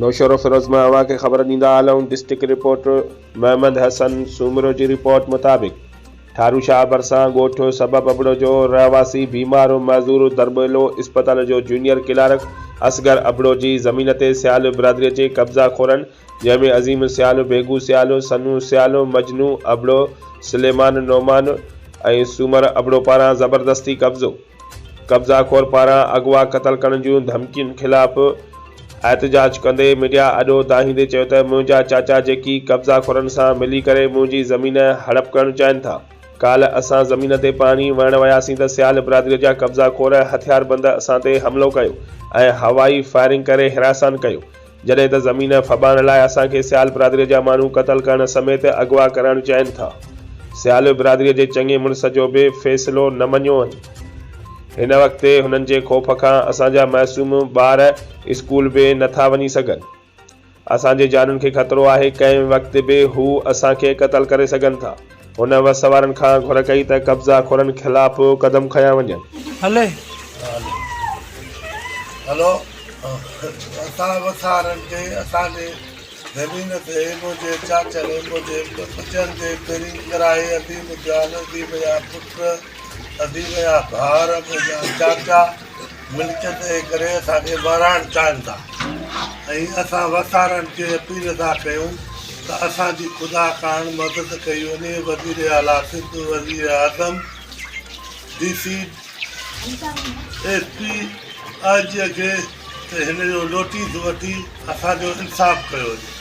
نوشهروفيروز مان اوهان کي خبر ڏيندا هلون ڊسٽرڪٽ رپورٽر محمد حسن سومرو جي رپورٽ مطابق ٺارو شاهه ڀرسان ڳوٺ سبب ابڙو جو رهواسي بيمار معذور درٻيلو اسپتال جو جونيئر ڪلارڪ اصغر ابڙو جي زمين تي سيال برادري جي قبضا خورن جنهن ۾ عظيم سيال، بيگو سيال، سنو سيال، مجنو ابڙو، سليمان نعمان ۽ سومر ابڙو پاران زبردستي قبضو، قبضا خور پاران اغوا قتل ڪرڻ جون ڌمڪين خلاف احتجاج ڪندي ميڊيا آڏو دانهيندي چيو ته منهنجا چاچا جيڪي قبضا خورن سان ملي ڪري منهنجي زمين هڙپ ڪرڻ چاهين ٿا. ڪالهه اسان زمين تي پاڻي وهڻ وياسين ته سيال برادري جا قبضا خور هٿياربند اسان تي حملو ڪيو ۽ هوائي فائرنگ ڪري هراسان ڪيو. جڏهن ته زمين ڦٻائڻ لاء اسان کي سيال برادري جا ماڻهو قتل ڪرڻ سميت اغوا ڪرائڻ چاهين ٿا. سيال برادري جي چڱي مڙس جو به فيصلو نه مڃيو وڃي. هن وقت هنن جي خوف کان اسان جا معصوم ٻار اسڪول به نه ٿا وڃي سگهن. اسان جي جانين کي خطرو آهي ڪنهن وقت به هو اسان کي قتل ڪري سگهن ٿا. هن وس وارن کان گهر ڪئي ته قبضا خورن خلاف قدم کنيا وڃن. هلي. هلو اسان وسارن کي اسان جي زمين تي منهنجي چاچن منهنجي پٽن تي پهرين ڪرائي عظيم جان عظيم جا پٽ عظيم جا ڀائر منهنجا چاچا ملڪيت جي ڪري اسان کي مارائڻ چاهين ٿا ۽ اسان وسارن کي اپيل ٿا ڪيون ته اسان جي خدا ڪاڻ مدد ڪئي وڃي وزير اعليٰ سنڌ وزير اعظم D C S P I G کي ته هن جو نوٽيس وٺي اسان جو انصاف ڪيو وڃي.